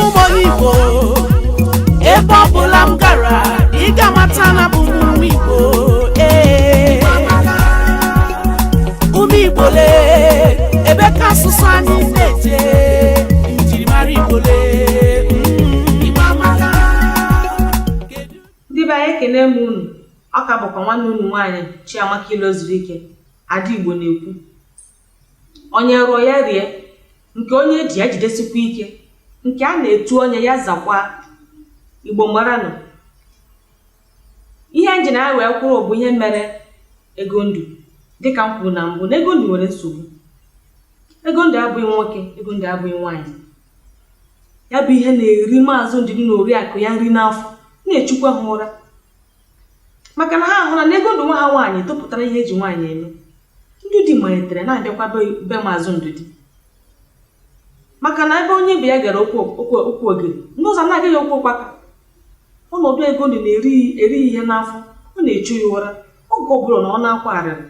Abụ m onye Igbo. Ebe ọ bụla m gara, ị ga-amata na abụ m nwa Igbo. Ee, ụmụ Igbo lee, ebe ka asụsụ anyị na-eje, njirimara Igbo lee. Igbo amaka. Ndị be anyị, ekene m unu. Ọ ka bụkwa nwanne unu nwaanyị Chiamaka Ilozurike, Ada Igbo na-ekwu. Onye rụọ ya rie, nke onye ji ya jidesikwa ike, nke a na-etu onye ya zakwa. Igbo maranụ ihe njin anyị wee kwụrụ bụ ihe mere Egondụ. Dịka m kwuru na mbụ na Egondụ nwere nsogbu. Egondụ abụghị nwoke, Egondụ abụghị nwaanyị. Ya bụ ihe na-eri Maazị Ndidi na oriakụ ya nri n'afọ, na-echukwa ha ụra, maka na ha ahụla na Egondụ nwa ha nwaanyị topụtara ihe eji nwaanyị eme. Ndị di malitere na-abịakwa be Maazị Ndidi, maka na ebe onye be ya gara okwu okwu ogiri n'ụzọ na-agaghị okwu ụkpaka. Ọnọdụ Egondụ na-eri eri ihe n'afọ, ọ na-echu ya ụra oge ọ bụla na ọ na-akwa arịrị.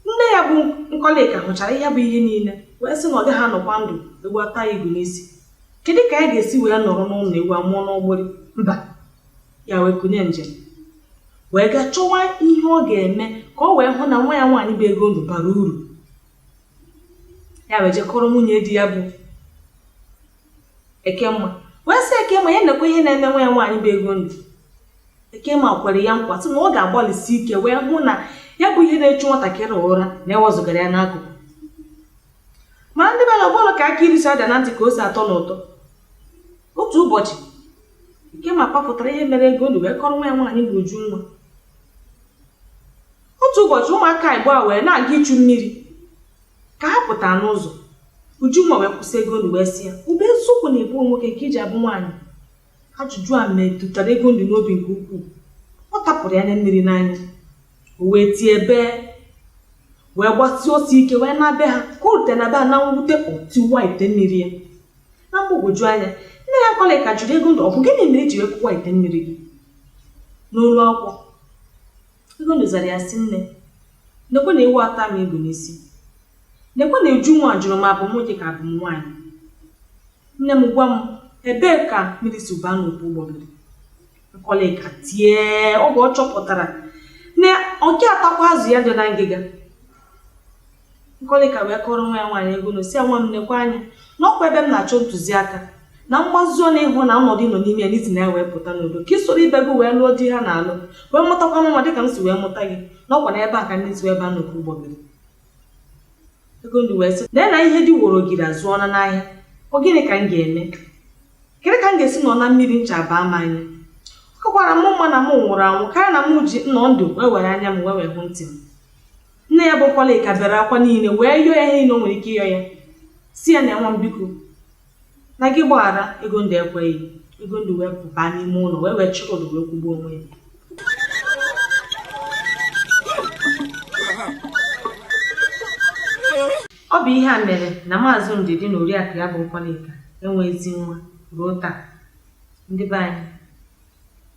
Nne ya bụ Nkọlịka hụchara ihe bụ ihe niile wee sị na ọ gaghị anọkwa ndụ ewu ata ya igu n'isi. Kedu ka ya ga-esi wee nọrọ n'ụlọ ewu amụọ n'ọgbụrị? Mba. Ya wee kunye njem wee gaa chọwa ihe ọ ga-eme ka ọ wee hụ na nwa ya nwaanyị bụ Egondụ bara uru. Ya wee jekọrọ nwunye di ya bụ Ekemma wee sị Ekemma ya nekwa ihe na-eme nwa ya nwaanyị bụ Egondụ. Ekemma kwere ya nkwa sị na ọ ga-agbalịsi ike wee hụ na ya bụ ihe na-echu nwatakịrị ụra na ewezụgara ya n'akụkụ. Mana ndị be na ọbụla ka aka iri si ada na ntị ka o si atọ n'ụtọ. Otu ụbọchị, Ekemma papụtara ihe mere Egondụ wee kọrọ nwa ya nwaanyị bụ Ujunwa. Otu ụbọchị, ụmụaka Igbo a wee na-aga ichu mmiri. Ka ha pụtara n'ụzọ, Ujunwa wee kwụsị Egondụ wee sị ya, ọ bụ eziokwu na ịbụ nwoke nke iji abụ nwaanyị? Ajụjụ a metụtara Egondụ n'obi nke ukwuu. Ọ tapụrụ ya anya mmiri n'anya, o wee tie bee, wee gbasie ọsọ ike wee na be ha. Ka o rutere na be ha, na mwute, o tiwa ite mmiri ya. Na mgbagwoju anya, nne ya Nkọlịka jụrụ Egondụ, ọ bụ gịnị mere i ji wee kụwa ite mmiri gị n'olu akwa? Egondụ zara ya sị, nne, nekwe na ewu ata m igu n'isi, nekwe na Ujunwa jụrụ m abụ m nwoke ka abụ m nwaanyị. Nne m, gwa m ebee ka mmiri si baa n'opi ụgbọgịrị? Nkọlịka tie oge ọ chọpụtara na oke atakwa azụ ya dị na ngịga. Nkọlịka wee kọrọ nwa ya nwaanyị Egondụ sị ya, nwa m, nekwa anya na ọkwa ebe m na-achọ ntụziaka na mgbazi na ịhụ na ọnọdụ nọ n'ime ya n'isi na ya wee pụta n'udo, ka ị soro ibe gị wee lụọ di ha na-alụ, wee mụtakwa nwa dịka m si wee mụta gị, na ọkwa na ebe a ka ndị si wee baa n'opi ụgbọgịrị. Egondụ wee sị na ihe dị woro ogiri azụọna n'ahịa. Ọ gịnị ka m ga-eme? Kedu ka m ga-esi nọ na mmiri ncha baa m anya? Ọ kakwara m mma na m nwụrụ anwụ karịa na m ji nọ ndụ wee were anya m wee wee hụ ntị m. Nne ya bụ Nkọlịka bere akwa niile wee yọọ ya ihe niile o nwere ike ịyọ ya, si ya na nwa m, biko na gị gbaghara. Egondụ ekweghị. Egondụ wee pụba n'ime ụlọ wee wee chịrị ụdọ wee kwụgbuo onwe ya. Ọ bụ ihe a mere na Maazị Ndidi na oriakụ ya bụ Nkọlịka enweghịzi nwa ruo taa. Ndị be anyị,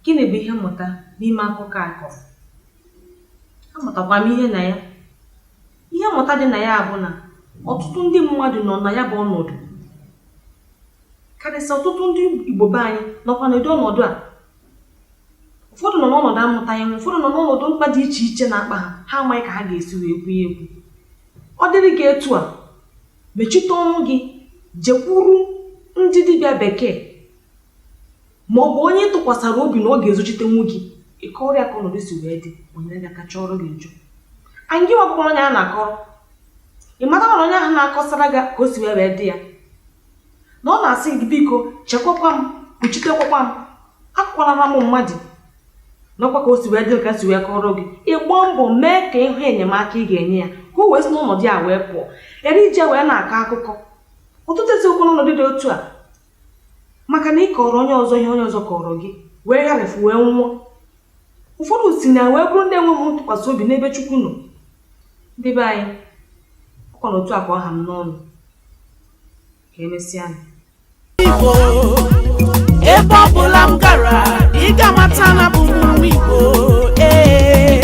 gịnị bụ ihe mmụta n'ime akụkọ a kọrọ? Amụtakwa m ihe na ya. Ihe mmụta dị na ya bụ na ọtụtụ ndị mmadụ nọ na ya bụ ọnọdụ, karịsịa ọtụtụ ndị Igbo be anyị nọkwa n'ụdị ọnọdụ a. Ụfọdụ nọ n'ọnọdụ amụtaghị nwa, ụfọdụ nọ n'ọnọdụ mkpa dị iche iche na-akpa ha, ha amaghị ka ha ga-esi wee kwu ya ekwu. Ọ dịrị gị etu a, mechite ọnụ gị, jekwuru ndị dibịa bekee ma ọ bụ onye ị tụkwasara obi na ọ ga-ezochitenwu gị. Ị kọrọ ya ka ọnọdụ si wee dị, o nyere gị aka chọọrọ gị njọ. Anyị gị nwabụkwa onye a na-akọrọ, ị mata na onye ahụ na-akọsara gị ka o si wee wee dị ya na ọ na-asị gị, biko chekwakwa m, kpuchitekwakwa m, akọkwalara m mmadụ n'ọkwa ka o si wee dị ka si wee kọrọ gị. Ịgba mbọ mee ka ịhụ enyemaka ị ga-enye ya ka o wee si n'ọnọdụ ya wee pụọ, ghara ije wee na-akọ akụkọ. Ọtụtụ eziokwu n'ọnọdụ dị otu a, maka na ị kọrọ onye ọzọ ihe onye ọzọ kọrọ gị wee gharịfụ wee nwụọ. Ụfọdụ si na wee bụrụ ndị enweghị ntụkwasị obi n'ebe Chukwu nọ. Ndị be anyị, ọkwa na otu a ka ọ ha m n'ọnụ. Ka emesịa. Igbo, ebe ọ bụla m gara, ị ga-amata na abụ m nwa Igbo. Ee,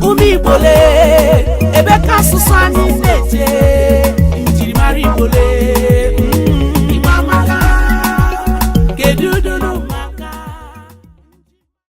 ụmụ Igbo lee, ebe ka asụsụ anyị na-eje, njirimara Igbo lee. Mma.